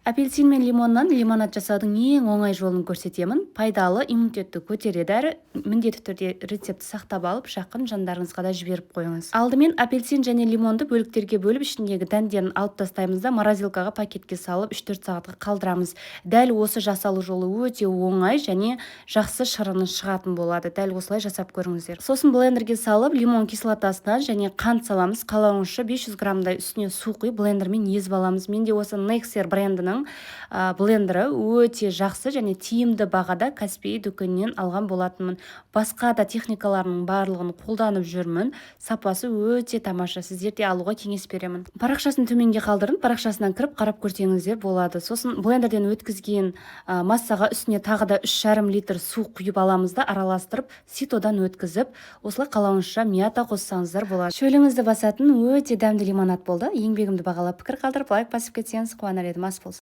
Апельсин мен лимоннан лимонад жасаудың ең оңай жолын көрсетемін. Пайдалы, иммунитетті көтереді әрі міндетті түрде рецептті сақтап алып, жақын жандарыңызға да жіберіп қойыңыз. Алдымен апельсин және лимонды бөліктерге бөліп, ішіндегі дәндерін алып тастаймыз да, морозилкаға пакетке салып, 3-4 сағатқа қалдырамыз. Дәл осы жасалу жолы өте оңай және жақсы шырыны шығатын болады. Дәл осылай жасап көріңіздер. Сосын блендерге салып, лимон кислотасынан және қант саламыз. Қалауыңызша 500 граммдай үстіне су құйып, блендермен езіп аламыз. Менде осы Nexer брендінің блендері өте жақсы және тиімді бағада Каспий дүкенінен алған болатынмын. Басқа да техникаларының барлығын қолданып жүрмін. Сапасы өте тамаша, сіздер де алуға кеңес беремін. Парақшасын төменге қалдырдым, парақшасынан кіріп қарап көрсеңіздер болады. Сосын блендерден өткізген массаға үстіне тағы да 3,5 литр су құйып аламыз да, араластырып, ситодан өткізіп, осылай қалауыңызша мята қоссаңыздар болады. Шөліңізді басатын өте дәмді лимонад болды. Еңбегімді бағалап, пікір қалдырып, лайк басып кетсеңіз, қуанар едім. Ас болсын!